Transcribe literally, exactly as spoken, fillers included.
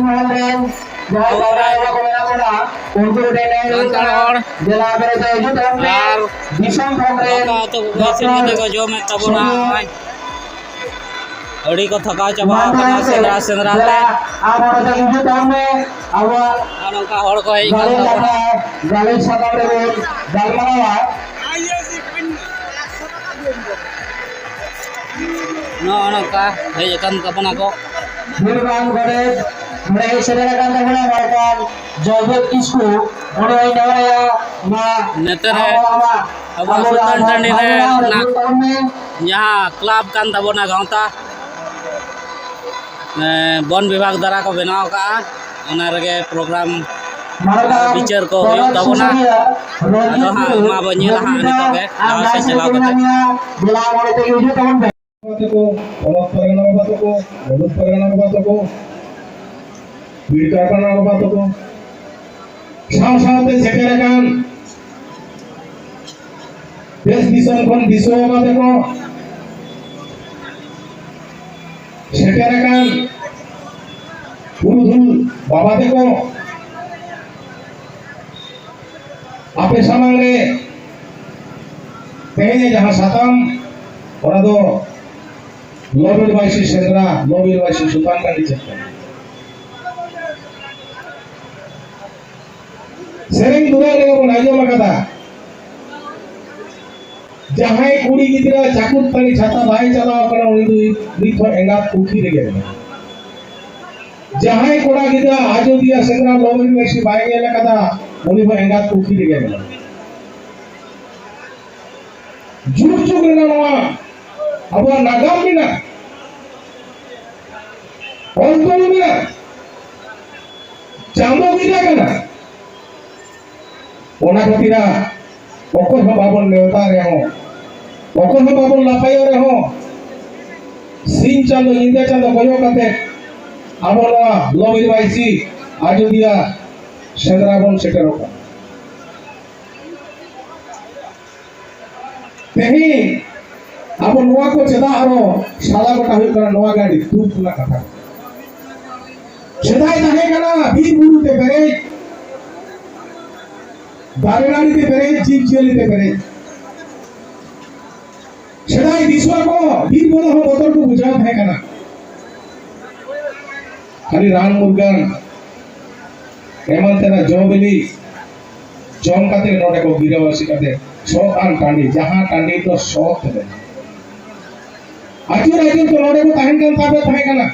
ᱨᱮᱱ ᱡᱟᱦᱟᱸᱭ ᱠᱚ ᱢᱮᱱᱟᱜ ᱵᱚᱱᱟ, ᱩᱱᱠᱩ ᱴᱷᱮᱱ ᱱᱮᱦᱚᱨ ᱦᱩᱭᱩᱜ ᱠᱟᱱᱟ, ᱥᱟᱱᱛᱟᱲ ᱦᱚᱲ ᱡᱮᱞᱟ ᱠᱚᱨᱮ ᱫᱚ ᱦᱤᱡᱩᱜ ᱛᱟᱵᱚᱱ ᱯᱮ᱾ ᱟᱨ ᱫᱤᱥᱚᱢ ᱯᱷᱳᱱ ᱨᱮᱱ ᱫᱟᱠᱟ ᱩᱛᱩ ᱠᱚᱠᱚ ᱤᱥᱤᱱ ᱠᱟᱛᱮ ᱠᱚ ᱡᱚᱢᱮᱫ ᱛᱟᱵᱚᱱᱟ᱾ ᱱᱚᱜᱼᱚᱭ ᱟᱹᱰᱤ ᱠᱚ ᱛᱷᱟᱠᱟᱣ ᱪᱟᱵᱟ ᱟᱠᱟᱱᱟ ᱥᱮᱸᱫᱽᱨᱟ ᱥᱮᱸᱫᱽᱨᱟ ᱛᱮ᱾ ᱟᱢ ᱚᱸᱰᱮ ᱫᱚ ᱦᱤᱡᱩᱜ ᱛᱟᱵᱚᱱ ᱢᱮ, ᱟᱵᱚᱣᱟᱜ ᱟᱨ ᱱᱚᱝᱠᱟ ᱦᱚᱲ ᱠᱚ ᱦᱮᱡ ᱟᱠᱟᱱ ᱜᱟᱞᱚᱪ ᱛᱟᱵᱚᱱᱟ᱾ ᱟᱠᱷᱲᱟ, ᱜᱟᱞᱚᱪ ᱥᱟᱠᱟᱢ ᱨᱮᱵᱚᱱ ᱜᱟᱞᱢᱟᱨᱟᱣᱟ᱾ ᱱᱚᱜᱼᱚ ᱱᱚᱝᱠᱟ ᱦᱮᱡ ᱟᱠᱟᱱ ᱛᱟᱵᱚᱱᱟ ᱠᱚ᱾ ᱵᱤᱨᱵᱟᱝ ᱜᱚᱰᱮᱛ ᱱᱚᱰᱮ ᱦᱮᱡ ᱥᱮᱴᱮᱨ ᱟᱠᱟᱱ ᱛᱟᱵᱚᱱᱟ, ᱢᱮᱱᱠᱷᱟᱱ ᱡᱚᱭᱫᱮᱵ ᱠᱤᱥᱠᱩ ᱱᱚᱰᱮ ᱦᱮᱡ ᱱᱟᱣᱟᱭᱟ᱾ ᱢᱟ ᱱᱚᱛᱮ ᱨᱮ ᱟᱵᱚ, ᱟᱵᱚ, ᱟᱵᱚ ᱟᱵᱚ ᱥᱩᱛᱟᱹᱱ ᱴᱟᱺᱰᱤ ᱨᱮ ᱟᱵᱚ ᱢᱮᱱᱟᱜ ᱛᱟᱵᱚᱱ ᱢᱮ᱾ ᱡᱟᱦᱟᱸ ᱠᱞᱟᱵᱽ ᱠᱟᱱ ᱛᱟᱵᱚᱱᱟ ᱜᱟᱶᱛᱟ, ᱮ, ᱵᱚᱱ ᱵᱤᱵᱷᱟᱜᱽ ᱫᱟᱨᱟ ᱠᱚ ᱵᱮᱱᱟᱣ ᱟᱠᱟᱫᱼᱟ, ᱚᱱᱟ ᱨᱮᱜᱮ ᱯᱨᱳᱜᱨᱟᱢ ᱟᱨ ᱵᱤᱪᱟᱹᱨ ᱠᱚ ᱦᱩᱭᱩᱜ ᱛᱟᱵᱚᱱᱟ᱾ ᱟᱫᱚ ᱦᱟᱸᱜ ᱢᱟ ᱵᱚᱱ ᱧᱮᱞᱟ ᱦᱟᱸᱜ ᱱᱤᱛᱚᱜ ᱜᱮ ᱞᱟᱦᱟ ᱥᱮᱫ ᱪᱟᱞᱟᱣ ᱠᱟᱛᱮ᱾ ᱵᱟᱵᱟ ᱛᱟᱠᱚ, ᱯᱚᱱᱚᱛ ᱯᱟᱨᱜᱟᱱᱟ ᱵᱟᱵᱟ ᱛᱟᱠᱚ, ᱢᱩᱞᱩᱠ ᱯᱟᱨᱜᱟᱱᱟ ᱵᱟᱵᱟ ᱛᱟᱠᱚ, ᱵᱤᱨ ᱠᱟᱨᱯᱟᱱᱟ ᱵᱟᱵᱟ ᱛᱟᱠᱚ, ᱥᱟᱶ ᱥᱟᱶᱛᱮ ᱥᱮᱴᱮᱨ ᱟᱠᱟᱱ ᱫᱮᱥ ᱫᱤᱥᱚᱢ ᱠᱷᱚᱱ ᱫᱤᱥᱚᱢ ᱵᱟᱵᱟ ᱛᱟᱠᱚ, ᱥᱮᱴᱮᱨ ᱟᱠᱟᱱ ᱯᱩᱨᱩᱫᱷᱩᱞ ᱵᱟᱵᱟ ᱛᱟᱠᱚ, ᱟᱯᱮ ᱥᱟᱢᱟᱝ ᱨᱮ ᱛᱮᱦᱮᱧ ᱡᱟᱦᱟᱸ ᱥᱟᱛᱟᱢ, ᱚᱱᱟ ᱫᱚ ᱞᱚᱵᱤᱨ ᱵᱟᱭᱥᱤ ᱥᱮᱸᱫᱽᱨᱟ, ᱞᱚᱵᱤᱨ ᱵᱟᱭᱥᱤ ᱥᱩᱛᱟᱱ ᱴᱟᱺᱰᱤ ᱪᱮᱫ ᱠᱟᱱᱟ? ᱥᱮᱨᱮᱧ ᱫᱩᱨᱟᱹᱝ ᱨᱮᱜᱮ ᱵᱚᱱ ᱟᱸᱡᱚᱢ ᱟᱠᱟᱫᱟ, ᱡᱟᱦᱟᱸᱭ ᱠᱩᱲᱤ ᱜᱤᱫᱽᱨᱟᱹ ᱪᱟᱠᱩᱨ ᱛᱟᱹᱲᱤ ᱪᱷᱟᱛᱟ ᱵᱟᱭ ᱪᱟᱞᱟᱣ ᱠᱟᱱᱟ, ᱩᱱᱤ ᱫᱚ ᱱᱤᱛ ᱦᱚᱸ ᱮᱸᱜᱟᱛ ᱠᱩᱠᱷᱤ ᱨᱮᱜᱮ ᱢᱮᱱᱟᱭᱟ᱾ ᱡᱟᱦᱟᱸᱭ ᱠᱚᱲᱟ ᱜᱤᱫᱽᱨᱟᱹ ᱟᱡᱚᱫᱤᱭᱟᱹ ᱥᱮᱸᱫᱽᱨᱟ ᱞᱚᱵᱤᱨ ᱵᱟᱭᱥᱤ ᱵᱟᱭ ᱧᱮᱞ ᱟᱠᱟᱫᱟ, ᱩᱱᱤ ᱦᱚᱸ ᱮᱸᱜᱟᱛ ᱠᱩᱠᱷᱤ ᱨᱮᱜᱮ ᱢᱮᱱᱟᱭᱟ᱾ ᱡᱩᱜᱽ ᱡᱩᱜᱽ ᱨᱮᱱᱟᱜ ᱱᱚᱣᱟ ᱟᱵᱚᱣᱟᱜ ᱱᱟᱜᱟᱢ ᱢᱮᱱᱟᱜᱼᱟ, ᱚᱞ ᱛᱚᱞ ᱢᱮᱱᱟᱜᱼᱟ, ᱪᱟᱸᱫᱚ ᱜᱤᱨᱟ ᱠᱟᱱᱟ᱾ ᱚᱱᱟ ᱠᱷᱟᱹᱛᱤᱨ ᱚᱠᱚᱭ ᱦᱚᱸ ᱵᱟᱵᱚᱱ ᱱᱮᱣᱛᱟ ᱨᱮᱦᱚᱸ, ᱚᱠᱚᱭ ᱦᱚᱸ ᱵᱟᱵᱚᱱ ᱞᱟᱯᱟᱭᱚᱜ ᱨᱮᱦᱚᱸ, ᱥᱤᱧ ᱪᱟᱸᱫᱚ ᱧᱤᱫᱟᱹ ᱪᱟᱸᱫᱚ ᱠᱚᱭᱚᱜ ᱠᱟᱛᱮ ᱟᱵᱚ ᱱᱚᱣᱟ ᱞᱚᱵᱤᱨ ᱵᱟᱭᱥᱤ ᱟᱡᱚᱫᱤᱭᱟᱹ ᱥᱮᱸᱫᱽᱨᱟ ᱵᱚᱱ ᱥᱮᱴᱮᱨᱚᱜ ᱠᱟᱱᱟ᱾ ᱛᱮᱦᱮᱧ ᱟᱵᱚ ᱱᱚᱣᱟ ᱠᱚ ᱪᱮᱫᱟᱜ ᱟᱨᱚ ᱥᱟᱞᱟ ᱜᱚᱴᱟ ᱦᱩᱭᱩᱜ ᱠᱟᱱᱟ, ᱱᱚᱣᱟ ᱜᱮ ᱟᱹᱰᱤ ᱫᱩᱠ ᱨᱮᱱᱟᱜ ᱠᱟᱛᱷᱟ᱾ ᱥᱮᱫᱟᱭ ᱛᱟᱦᱮᱸ ᱠᱟᱱᱟ ᱵᱤᱨ ᱵᱩᱨᱩ ᱛᱮ ᱯᱮᱨᱮᱡ, ᱫᱟᱨᱮ ᱱᱟᱹᱲᱤ ᱛᱮ ᱯᱮᱨᱮᱡ, ᱡᱤᱵᱽ ᱡᱤᱭᱟᱹᱞᱤ ᱛᱮ ᱯᱮᱨᱮᱡ᱾ ᱥᱮᱫᱟᱭ ᱫᱤᱥᱩᱣᱟ ᱠᱚ ᱵᱤᱨ ᱵᱩᱨᱩ ᱦᱚᱸ ᱵᱚᱛᱚᱨ ᱠᱚ ᱵᱩᱡᱷᱟᱹᱣ ᱛᱟᱦᱮᱸ ᱠᱟᱱᱟ᱾ ᱠᱷᱟᱹᱞᱤ ᱨᱟᱱ ᱢᱩᱨᱜᱟᱹᱱ ᱮᱢᱟᱱ ᱛᱮᱱᱟᱜ ᱡᱚ ᱵᱤᱞᱤ ᱡᱚᱢ ᱠᱟᱛᱮ ᱱᱚᱰᱮ ᱠᱚ ᱜᱤᱨᱟᱹᱵᱟᱹᱥᱤ ᱠᱟᱛᱮ ᱥᱚᱛ ᱟᱱ ᱴᱟᱺᱰᱤ, ᱡᱟᱦᱟᱸ ᱴᱟᱺᱰᱤ ᱫᱚ ᱥᱚᱛ ᱨᱮ ᱟᱹᱪᱩᱨ ᱟᱹᱪᱩᱨ ᱠᱚ ᱱᱚᱰᱮ ᱠᱚ ᱛᱟᱦᱮᱱ ᱠᱟᱱ ᱛᱟᱦᱮᱸ ᱛᱟᱦᱮᱸ ᱠᱟᱱᱟ᱾